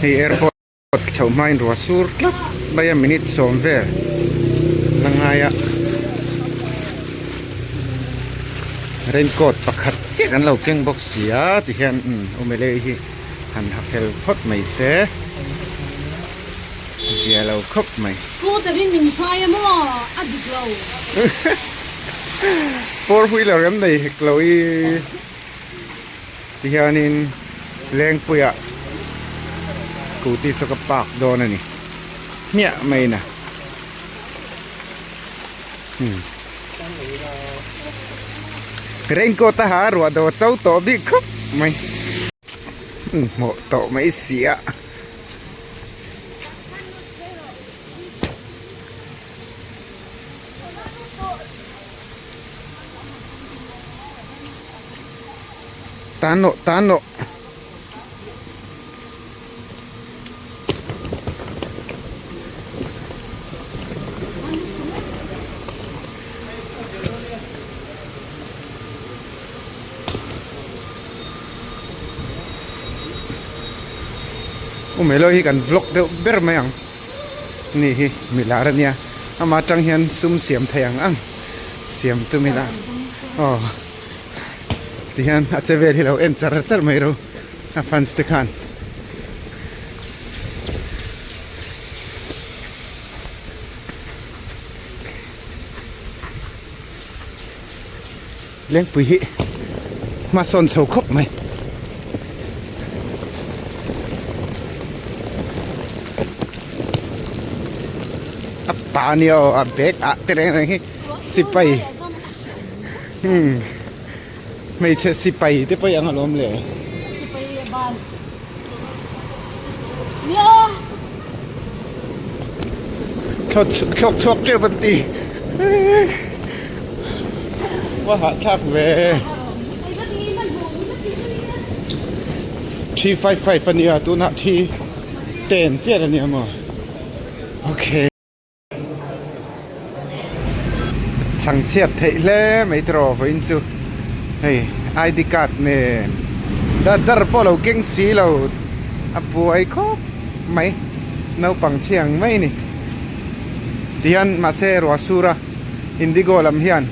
Hei airport chhoh hmain ruah sur tlat mai a minute sawm vel la ngai a raincoat pakhat chiah kan lo keng bawk si a tihian umm awmele hi han ha fel phawt mai se zia lo khawp mai. Scooter in min hruai a maw a dik lo. Four wheeler kan nei hek lo i. Tihianin Lengpuiah scooty saw ka park dawn a ni hmiah mai na umm raincoat a ha a ruah do cho tawh bik khawp mai hmuh tawh mai si a. Tan rawh tan rawh. Umelo hi kan vlog deuh ber mai ang ni hi milar ania amah atang hian sum siam thei ang ang siam tum ila aw. Tihian a che vel hi lo en char char mai ro a fans te khan. Lengpui hi hma sawn chho khawp mai. A pa nia aw a bag ah te reng reng hi sipai. Umm hmeichhe sipai te pawh i ang alawm le. Sipai a ban. Nia. Thlawt thlawk chhuak teuh an ti. Va hahthlak ve. 355 ania tunah 310 chiah ania maw. Okay. Chhangchhiat theih hle mai tiraw vawiin chu hei ID card nen dar dar pawh lo keng si lo a buai khawp mai naupang chhiang mai a ni tihian mahse ruah sur a indigo lam hian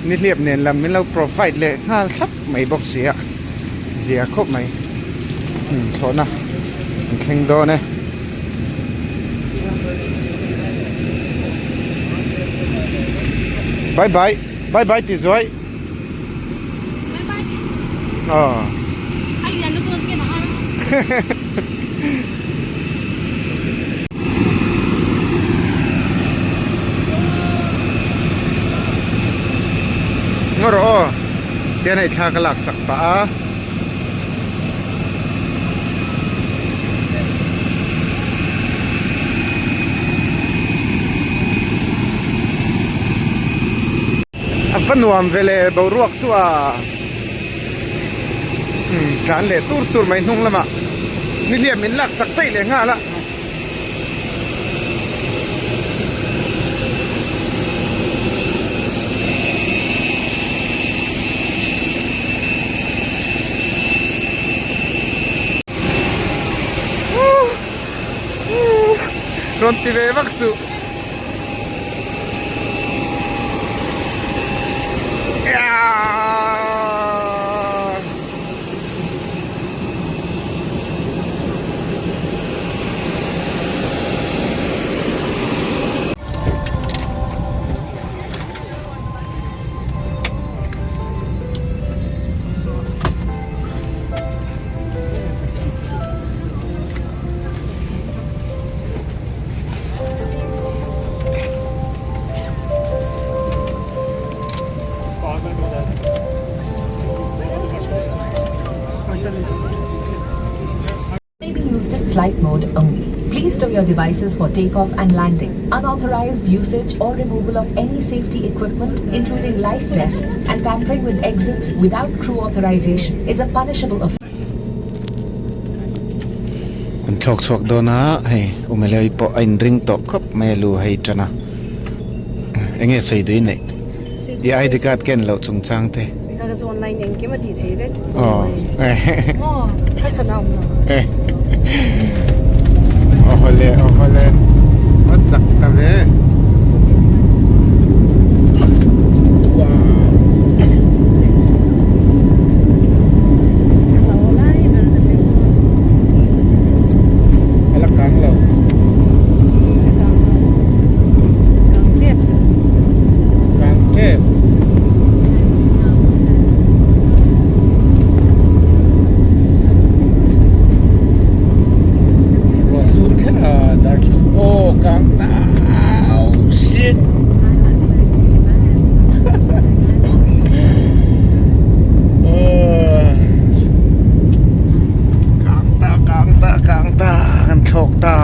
nihliap nen lam min lo provide leh nghal thlap mai bawk si a zia khawp mai thlawhna an thleng dawn e. Bye bye bye bye ti zuai Bye bye aw Ai lian lutuk an ken a har. Ngaw rawh aw tian hei thla ka lak sak pah a. A va nuam ve le boruak chu a umm tlan leh tur tur mai hnung lamah nihliap min lak sak daih leh nghal a. Rawn ti ve vak chu. May be used in flight mode only. Please stow your devices for takeoff and landing. Unauthorized usage or removal of any safety equipment, including life vests, and tampering with exits without crew authorization is a punishable offense. An thlawk chhuak dawn a hei Umelei pawh a inring tawh khawp mai a lu hei tan a eng nge sawi duh i neih i ID card ken loh chungchang te Ka chu online engkim a tih thei vek aw maw harsatna a awm lo. Awhawle awhawle a chak ta ve. A la kang lo. Kang tep. Ruah sur kher a darthlalang aw kang ta oh shit kang ta kang ta kang ta kan thlawk ta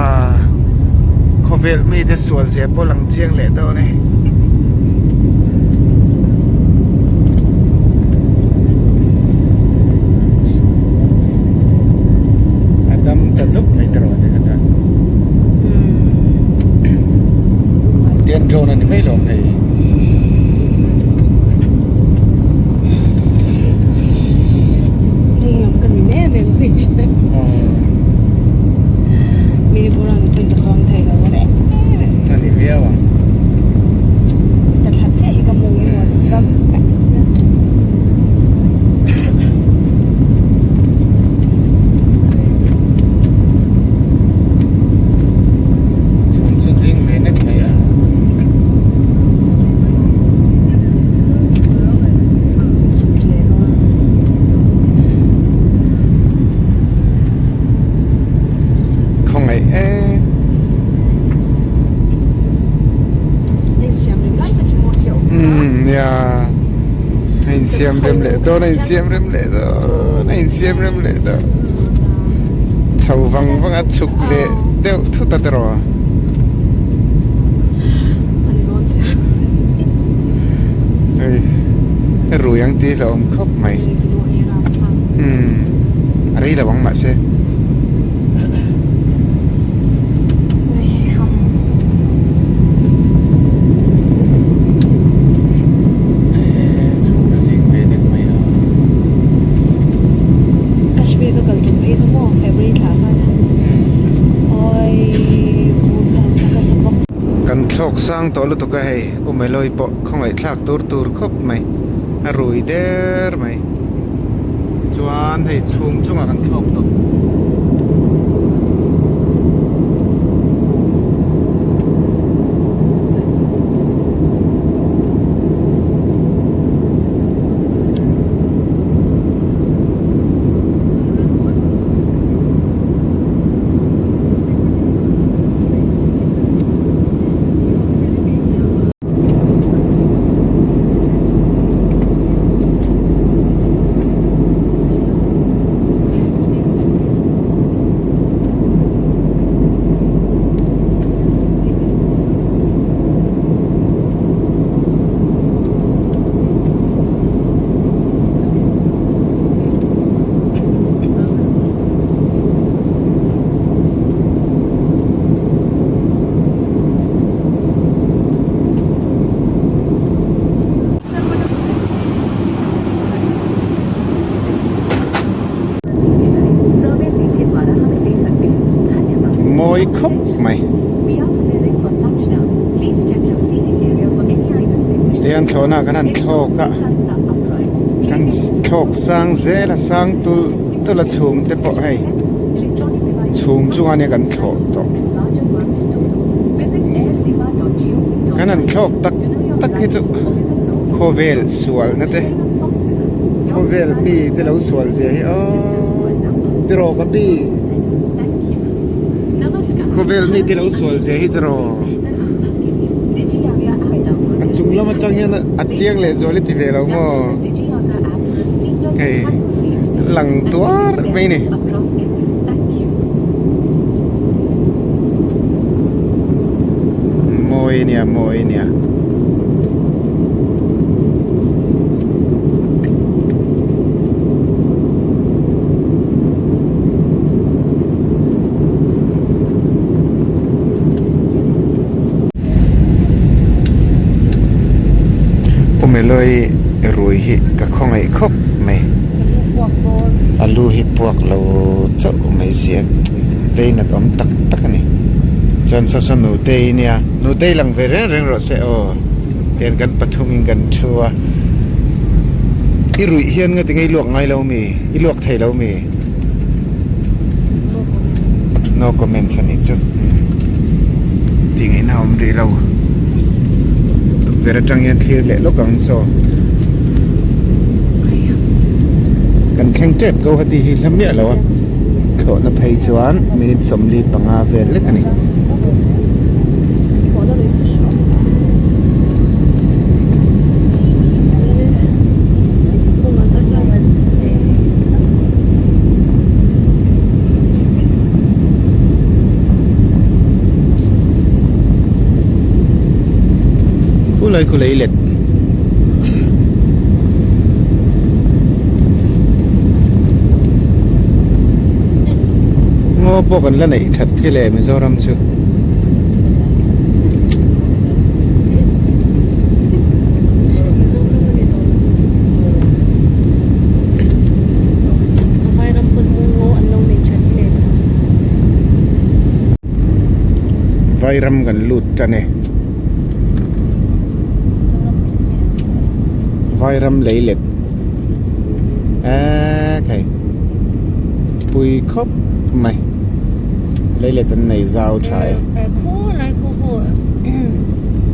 khawvel mite sual zia pawh lang chiang leh dawn e. A dam ta dup mai tawh te kha chuan tian drone a ni mai lawm hei. Hei lam ka ni em em zui Manipur-a mipui ka chuang thei lo a reh em em. A ni viau ang. Ta thla chiah hi ka hmu emaw zam vek. Chhum chu zing ve nek mai a. Chhuk leh dawn. Khawngaih e. Umm nia a insiam rem leh dawn a insiam rem leh dawn a insiam rem leh dawn chho vang vang a chhuk leh deuh thut a tiraw. Hei rui ang tih hlauhawm khawp mai umm a rei lo ang mahse. Kashmir ka kal tum phei chu maw February thla khan awi vur kha lo thla nasa bawk. Kan thlawk sang tawh lutuk a hei Umeloi pawh khawngaih thlak tur tur khawp mai a rui der mai. Chuan hei chhum chungah kan thlawk tawh. Mawi khawp mai. Tihian thlawhna kan han thlawk a, kan thlawk sang zel a sang tul tul a chhum te pawh hei chhum chunga nia kan thlawh tawh. Kan han thlawk tak tak hi chu khawvel sualna te khawvel mi te lo sual zia hi aww tiraw ka pi khawvel mi te lo sual zia hi tiraw a chung lam atang hian a chiang leh zual i ti ve lo maw hei lang tuar mai a ni. Mawi nia mawi nia. Umeloi rui hi ka khawngaih khawp mai. A lu hi puak lo chauh mai si a. Leinat awm tak tak a ni. Chuan saw saw Nutei nia, Nutei lang ve reng reng rawh se aw. Tihian kan pathumin kan thu a. I ruih hian nga tinge i luak ngai lo mi? I luak thei lo mi? No comments a nih chu. Tingaihna a awm rih lo. Tukverh atang hian thlir leh lawk ang saw. Kan thleng tep Guwahati hi hla miah lo a. Thlawhna phei chuan minute 45 vel lek a ni. Khulai khu lei let. Ngaw pawh kan la neih that khi le Mizoram chu. Vairam kan lut tan e. Vairam lei let eee khai pui khawp mai lei let an nei zau tha e.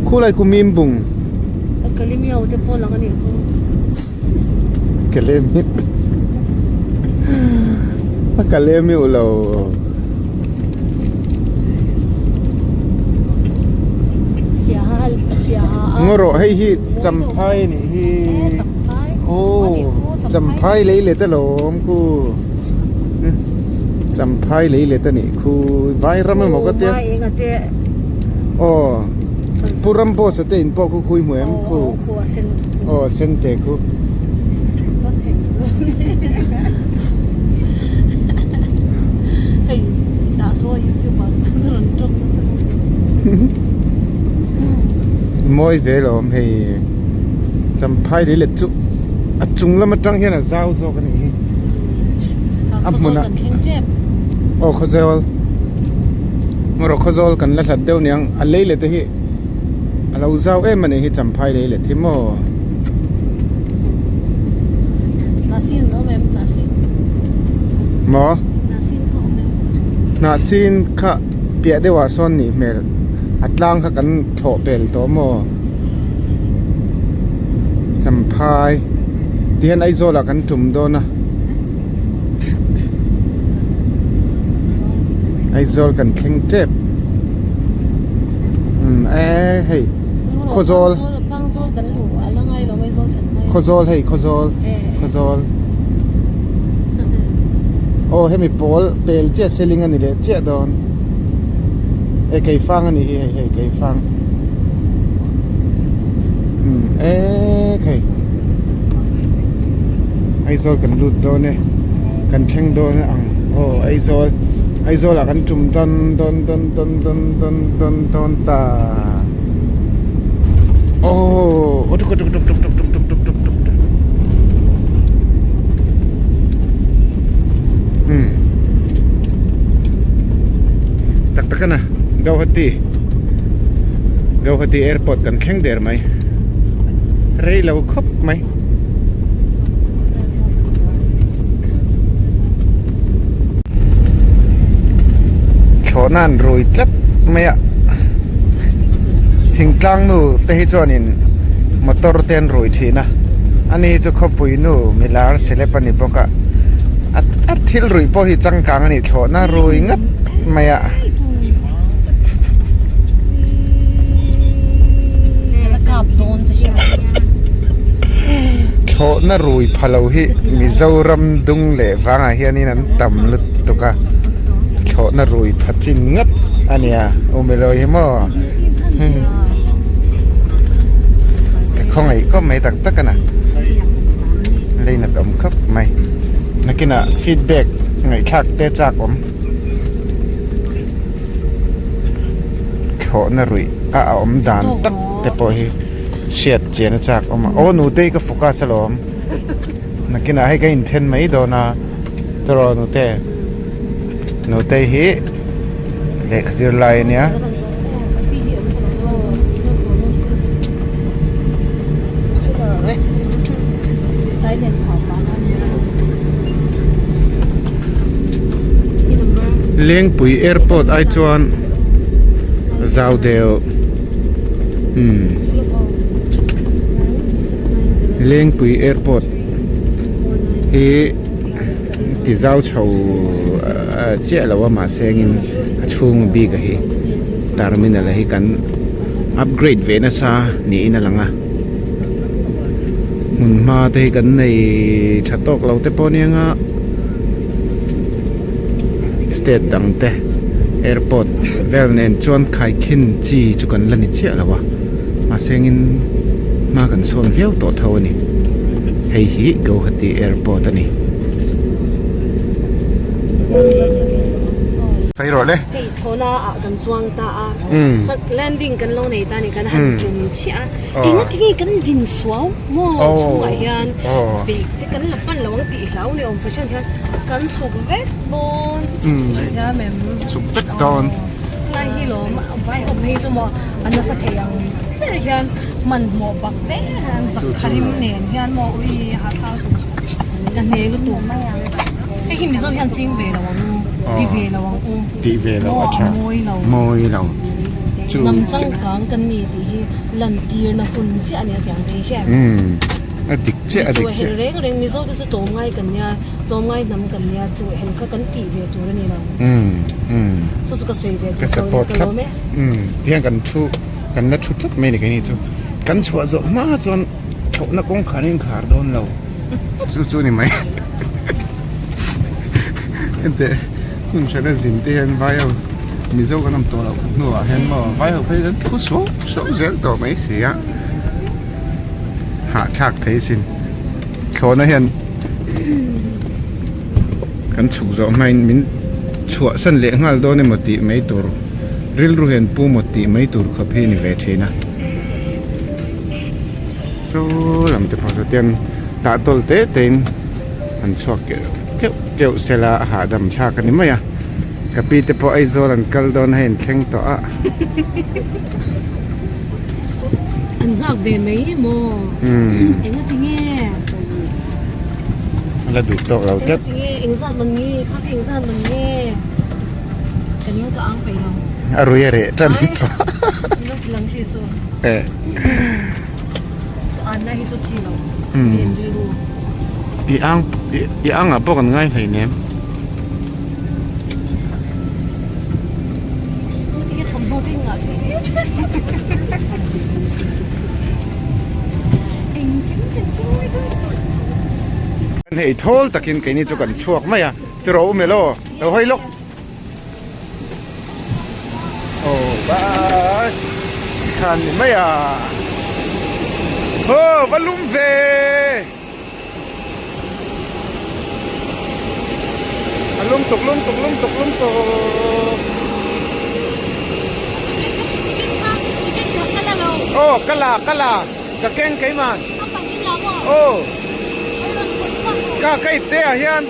Khulai khu mim bung. A kalemiu lo. Ngaw rawh hei hi champhai a nih hi aw champhai lei let alawm khu champhai lei let a nih khu vai ram emaw ka tia aw pu ram boss a te in pawh khu khui hmu em khu aw a sen te khu. Mawi ve lo awm hei champhai lei let chu a chung lam atang hian a zau zawk a nih hi a hmun ah aw khawzawl erawh khawzawl kan la hlat deuh niang a lei let te hi a lo zau em a nih hi champhai lei let hi maw. Maw hnahsin kha piah deuh ah sawn nih hmel a tlang kha kan thlawh pel tawh maw champhai tihian Aizawl ah kan tum dawn a Aizawl kan thleng tep umm eee hei Khawzawl Khawzawl hei Khawzawl Khawzawl aw hemi pawl pel chiah seling a ni leh chiah dawn e keifang a nih hi hei hei keifang umm eee hei Aizawl kan lut dawn e kan thleng dawn ang aw Aizawl Aizawl ah kan tum dawn dawn dawn dawn dawn dawn dawn dawn ta aw tuk tuk tuk tuk tuk tuk tuk tuk tuk tuk tuk umm tak tak a na Guwahati Guwahati airport kan thleng der mai rei lo khawp mai. Thlawhna an rui tlat mai a thingtlang nu te hi chuanin motor te an rui thin a ani hi chu khawpui nu milar celeb a ni bawk a a thil ruih pawh hi changkang a ni thlawhna rui ngat mai a. Thlawhna rui pha lo hi Mizoram dung leh vangah hianin an tam lutuk a thlawhna rui pha chin ngat a nia Umilawi hi maw ka khawngaih khawp mai tak tak a na leinat awm khawp mai nakinah feedback ngaihthlak te chak awm. Thlawhna ruih a a awm dan tak te pawh hi hriat chian a chak awm a aw nute ka focus alawm nakinah hei ka inthen mai dawn a tawrh nute nute hi. Lehkha zir lai a nia. Lengpui airport ai chuan zau deuh umm Lengpui airport hi ti zau chho chiah lo a mahse engin a chhung bik a hi terminal a hi kan upgrade ve nasa niin a lang a hmun hma te hi kan nei tha tawk lo te pawh ania nga state dang te airport vel nen chuan khaikhin chi chu kan la ni chiah lo a mahse engin hma kan sawn viau tawh tho a ni hei hi Guwahati airport a ni. Sawi rawh le. Hei thlawhna ah kan chuang ta a chuan landing kan lo nei ta a ni kan han tum chiah a enga tinge kan din suau maw chhungah hian bag te kan la hman lo ang tih hlau ni awm fahran hian kan chhuk vek dawn hriat em chhuk vek dawn helai hi lawm vai ho phei chu maw a nasa thei ang ber hian hmanhmawh bak te hian zakharim nen hian maw ui hahthlak ka hne lutuk hei hi mizo hian ching ve lo ang u ti ve lo ang u tih ve lo a tha mawi lo mawi lo chu hnam changkang kan ni tih hi lantir na hun chiah a ni a tiang thei hriat a dik chiah a dik chiah reng reng mizo te chu tlawmngai kan nia tlawmngai hnam kan nia chu heng kha kan tih ve tur a ni lo chu chu ka sawi ve ka support thlap tihian kan thu kan la thu tlat mai a ni keini chu kan chhuah zawh hma chuan thlawhna kawngkhar hi an khar dawn lo chu chu a ni mai enteh Hmun hrana zin te hian vai ho Mizo kan awm tawh loh hnuah hian maw vai ho phei chuan thu suau suau zel tawh mai si a hahthlak thei sin thlawhna hian kan chhuk zawh hmain min chhuahsan leh nghal dawn emaw tih mai tur rilru hian pu maw tih mai tur khawp hi a ni ve thin a saw lam te pawh saw tiang tah tawl te te in an chhuak keuh keuh keuh sela a hahdam thlak a ni mai a ka pi te pawh Aizawl an kal dawn hei an thleng tawh a. An nghak ve mai maw? Enga tinge? A la duh tawk lo tlat. Enga tinge? Engzat man nge? Kha kha engzat man nge? Ka ning ka ang peih lo. A rui a reh tan tawh. Min lo ti lang hrih chu. Ka anna hi chu chi lo. I ang i ang ah pawh kan ngai hlei nem. Kan hei thawl takin keini chu kan chhuak mai a tiraw u Melo lo hawi lawk. Aw bye tikhan ni mai a aw va lum ve a lum tuk lum tuk lum tuk lum tuk aw ka la ka la ka keng keimah aw ka ka ipte ah hian.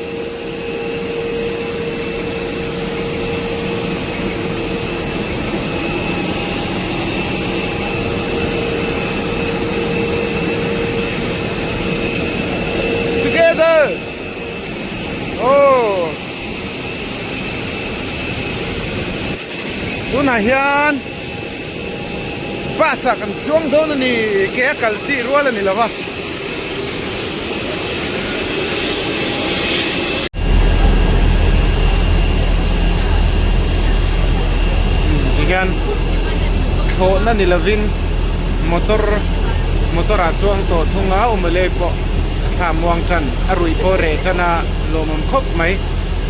Together! Oh! Tunah hian bus ah kan chuang dawn a ni, ke a kal chi rual a ni lo va. Tihian thlawhna ni lovin motor motor ah chuang tawh thung a awmawlei pawh a thla muang tan a ruih pawh reh tan a lawmawm khawp mai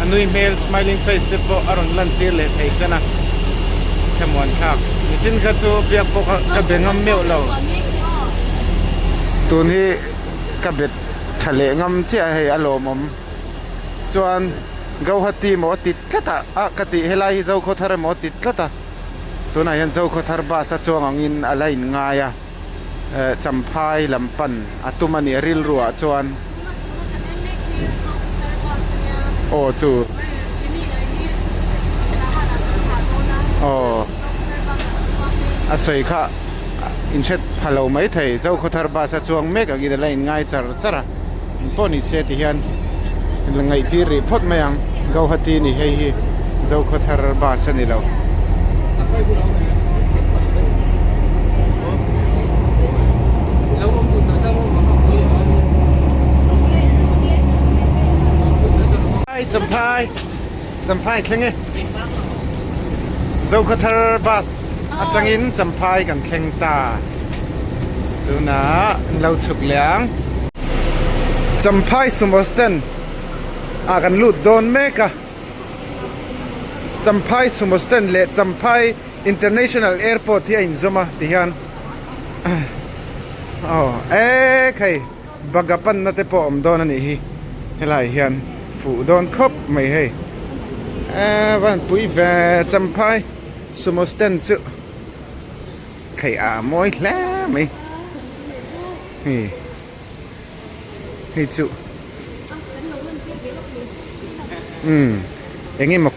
a nui hmel smiling face te pawh a rawn lan tir leh thei tan a thlamuan thlak nichin kha chu biak pawh kha ka be ngam meuh lo. Tun hi ka bet tha leh ngam chiah a hei a lawmawm chuan Gauhati maw a ti tlat a ah ka tih helai hi Zokhawthar emaw a ti tlat a tunah hian Zokhawthar bus a chuang angin a la in ngai a eh Champhai lam pan a tum a nih a rilru ah chuan aw chu. Aw a sawi kha in hre pha lo mai thei Zokhawthar bus a chuang mek angin a la in ngai char char a engpawh ni se ti hian la ngaih tir rih phawt mai ang Guwahati ni hei hi Zokhawthar bus a ni lo. Champhai Champhai thleng e. Zokhawthar bus atangin Champhai kan thleng ta. Tunah an lo chhuk leh ang. Champhai sumo stand ah kan lut dawn mek a. Champhai sumo stand leh Champhai International Airport hi a inzawm a ti hian aw e khai. Baga panna te pawh awm dawn a nih hi helai hian fuh dawn khawp mai hei eee van pui ve champhai sumo stand chu kheih a mawi hle mai hei hei chu umm eng emaw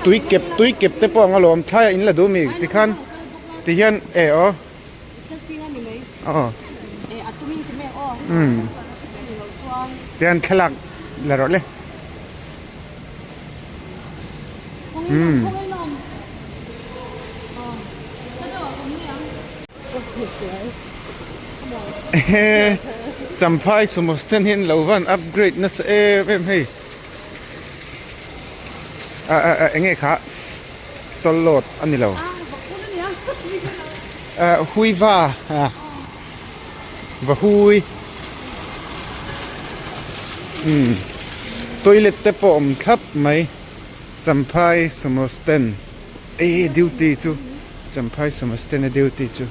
tui kep tui kep te pawh ang alawm thlaiah in la duh mi tikhan tihian e aw. Aw umm tian thlalak la rawh le umm ehe champhai sumo stand hi an lo van upgrade nasa em em hei ah ah eng nge kha tawlhload a ni lo. Hui va va hui umm toilet te pawh awm thlap mai Champhai sumo stand e duty chu Champhai sumo stand a duty chu.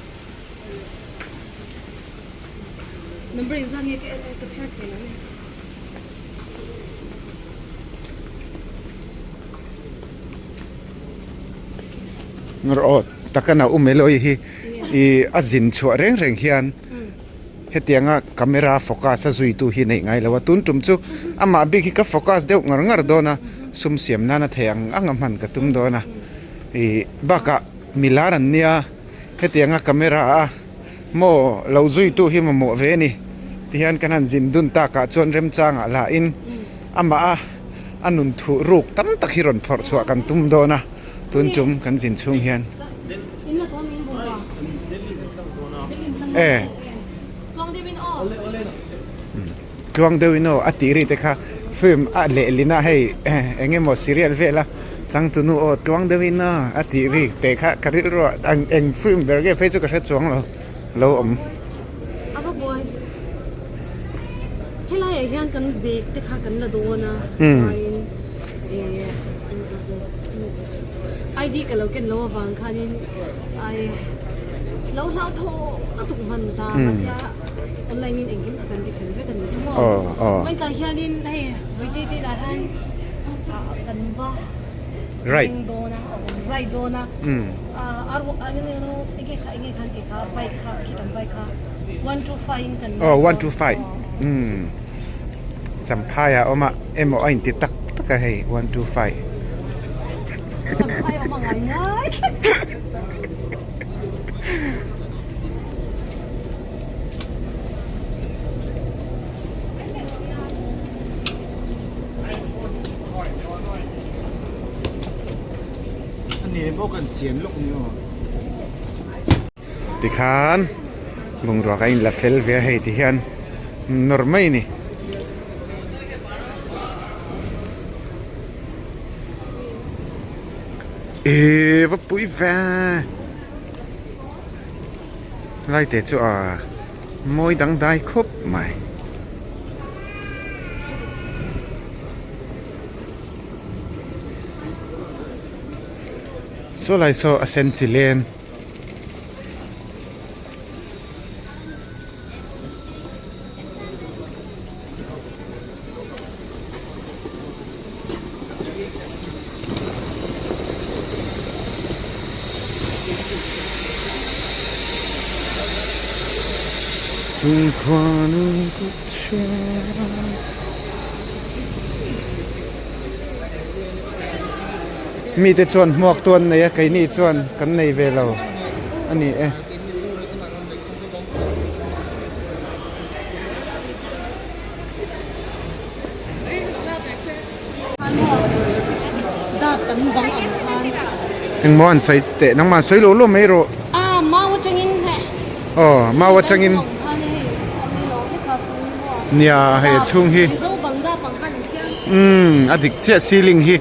Rawh taka na um elawi hi ih a zin chhuah reng reng hian hetianga camera focus a zuitu hi neih ngai lo a tun tum chu amah bik hi ka focus deuh ngar ngar dawn a sum siam nana thei ang ang a hman ka tum dawn a ih bakah milar an nia hetianga camera a maw lo zuitu hi mamawh ve a ni tihian kan han zin dun takah chuan remchangah lahin amah a a nun thuh ruk tam tak hi rawn phawrh chhuah kan tum dawn a tun tum kan zin chhung hian e tluang deuhin aw a tih ri te kha film a lehlin a hei eng emaw serial vel a changtunu aw tluang deuhin aw a tih ri te kha ka rilru ah eng film ber nge phei chu ka hre chuang lo lo awm. Helai ah hian kan bag te kha kan la dawn a chuanin eh ID ka lo ken lo avang khanin ai lo hlauthawh a tuk hman ta mahse online in engkim kha kan ti fel vek a ni chu maw hmaitah hianin hei vawiin te lah hian kan va leng dawn a ride dawn a enge kha enge khan tih kha bike kha khitang bike kha. Aw one two five umm champhai ah a awm a emaw a inti tak tak a hei one two five Tikhan bungrua ka inla fel ve a hei ti hian nawr mai a ni. Ehh va pui ve lai te chu a mawi dangdai khawp mai. Saw lai saw a sen chi len. Chung khuanu kut chhuah. Mite chuan hmuak tu an nei a, keini chuan kan nei ve lo a ni e. Engmaw an sawi teh nangmah an sawi lo lo mai rawh. Aw mau atangin nia hei a chhung hi umm a dik chiah ceiling hi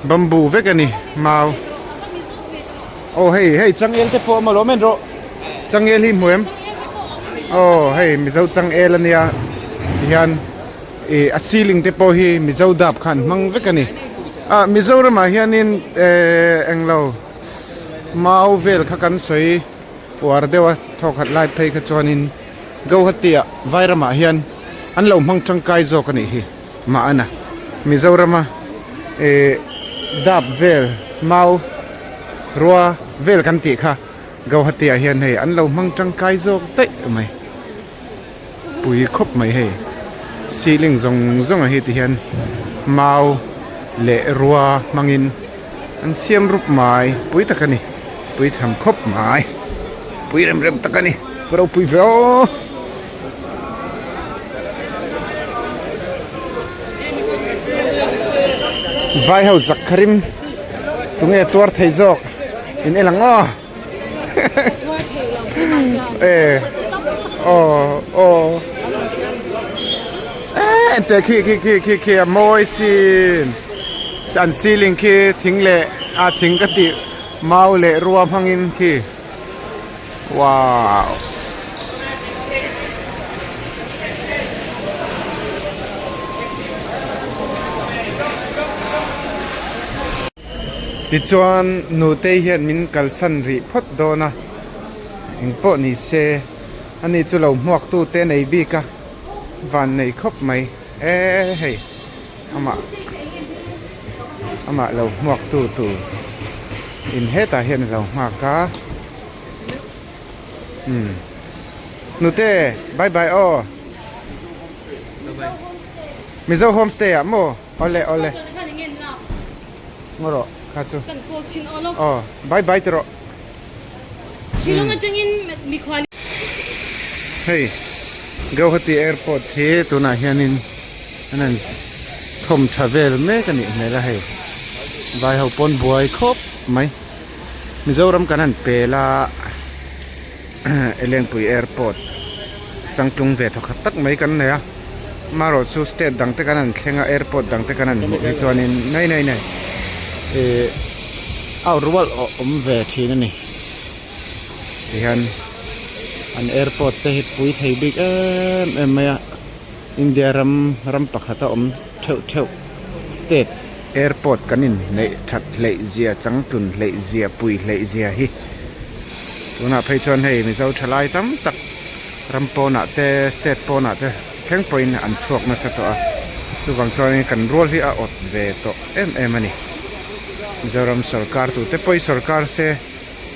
bamboo vek a ni mau aw hei hei changel te pawh a awm alawm en rawh changel hi hmu em aw hei mizo changel ania tihian ih a ceiling te pawh hi mizo dap khan hmang vek a ni ah mizoramah hianin ehh englo mau vel kha kan sawi. Uar deuha thawkhat lai phei kha chuanin Guwahati-ah Vairamah hian an lo hmang tangkai zawk a nih hi Mahana Mizorama ih dap vel mau rua vel kan tih kha Guwahati-ah hian hei an lo hmang tangkai zawk daih mai pui khawp mai hei ceiling zawng zawng ah hi ti hian mau leh rua hmangin an siam rup mai pui tak a ni pui tham khawp mai pui rem rem tak a ni ka ropui ve aw. Vai ho zak kharim tunge tuar thei zawk in en ang aw. E aw aw e ente khi khi khi khi khi a mawi sin an ceiling khi thing leh a thing ka tih mau leh rua hmangin khi wow. Tichuan nutei hian min kalsan rih phawt dawn a, engpawh ni se ani chu lo hmuak tu te nei bik a, van nei khawp mai e hei amah amah lo hmuak tu tur in hetah hian a lo nghak a umm nute bye bye aw Mizo homestay ah maw. Awle awle. Ngaw rawh kha chu. Kan call chin aw lo. Aw bye bye ti rawh. Shillong atangin mikhual. Hei Guwahati airport hi tunah hianin an han thawm tha vel mek a nih hmel a hei vai ho pawn buai khawp mai Mizoram kan han pel a Elengpui airport changtlung ve thawkhat tak mai kan nei a. Amaherawh chu state dang te kan han thleng a airport dang te kan han hmuh hi chuanin nei nei nei ih out rual awm ve thin a ni tihian an airport te hi pui thei bik em em mai a India ram ram pakhat a awm theuh theuh state airport kan in neih that hleih zia changtlun hleih zia pui hleih zia hi tunah phei chuan hei mizo thalai tam tak. Ram pawnah te state pawnah te thleng pawhin an chhuak nasa tawh a, chuvang chuanin kan rual hi a awt ve tawh em em a ni. Mizoram sorkar tute pawh hi sorkar se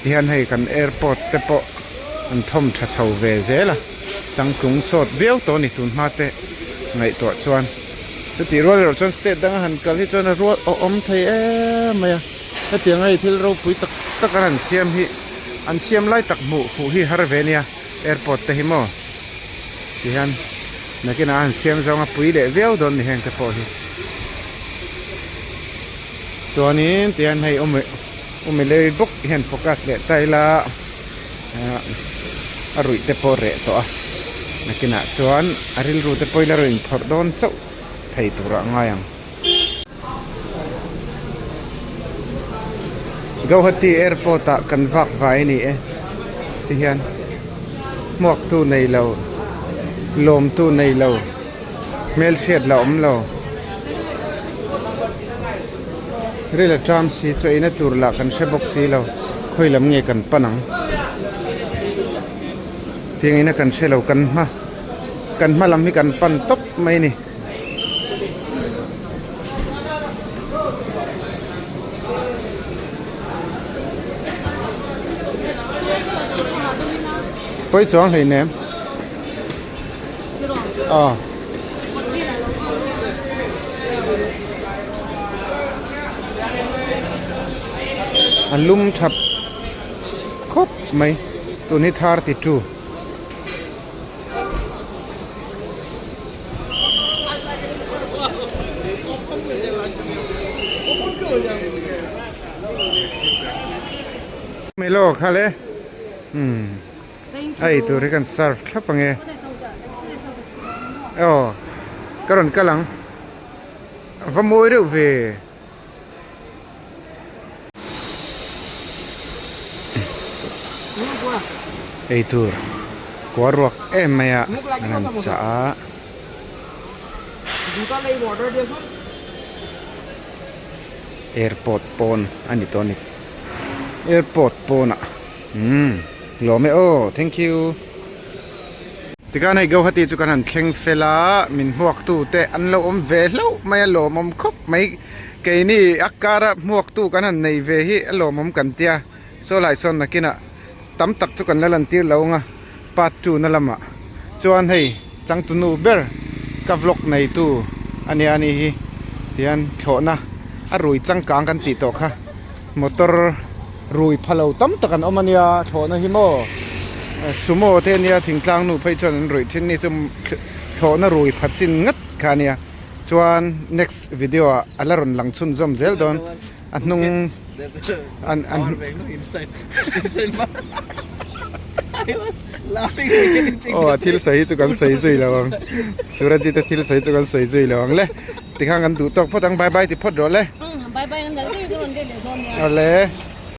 tihian hei kan airport te pawh an thawm tha chho ve zel a, changtlung sawt viau tawh a ni tun hma te ngaihtuah chuan. Chutih rual erawh chuan state danga han kal hi chuan a rual awm thei em mai a, hetiang hei thil ropui tak tak an han siam hi an siam lai tak hmuh fuh hi har ve nia. Airport te hi maw tihian nakinah a han siam zawnga pui leh viau dawn ni heng te pawh hi chuanin tihian hei awm awm lei bawk hian focus leh ta ila ah a ruih te pawh reh tawh a nakinah chuan a rilru te pawh ila rawn inphawrh dawn chauh thei turah a ngai ang. Guwahati airport ah kan vak vai a ni e tihian hmuak tu nei lo lawm tu nei lo hmelhriat la awm lo ril a ṭam si chaw eina tur lah kan hre bawk si lo khawi lam nge kan pan ang tiang ina kan hre lo kan hma kan hma lam hi kan pan tawp mai a ni. Pawi chuang hlei nem aw. A lum thap khawp mai tun hi 32. Melo kha le umm a ei tur hi kan serve thlap ange aw ka rawn kal ang a va mawi reuh ve. Eitur kua ruak em mai a an han chah a. Airport pawn a ni tawh a ni airport pawnah umm lawm e aw thank you. Tikhan hei Guwahati chu kan han thleng fel a, min hmuaktu te an lo awm ve hlauh mai a lawmawm khawp mai. Keini a kara hmuaktu kan han nei ve hi a lawmawm kan tia, saw lai sawn nakinah tam tak chu kan la lantir lo ang a, part 2 na lamah chuan hei changtunu ber ka vlog neitu a nia a ni hi tihian thlawhna a rui changkang kan tih tawh kha. Motor rui pha lo tam tak an awm a nia thlawhna hi maw sumo te ania thingtlang nu phei chuan an ruih thin ni chu thlawhna rui pha chin ngat kha a nia chuan next video ah a la rawn lang chhunzawm zel dawn a hnung an an aw a thil sawi hi chu kan sawi zui lo ang Surajit a thil sawi chu kan sawi zui lo ang le. Tikhan kan duh tawk phawt ang bye bye ti phawt rawh le. Bye bye an dal daih dawn leh leh dawn nia. Awle.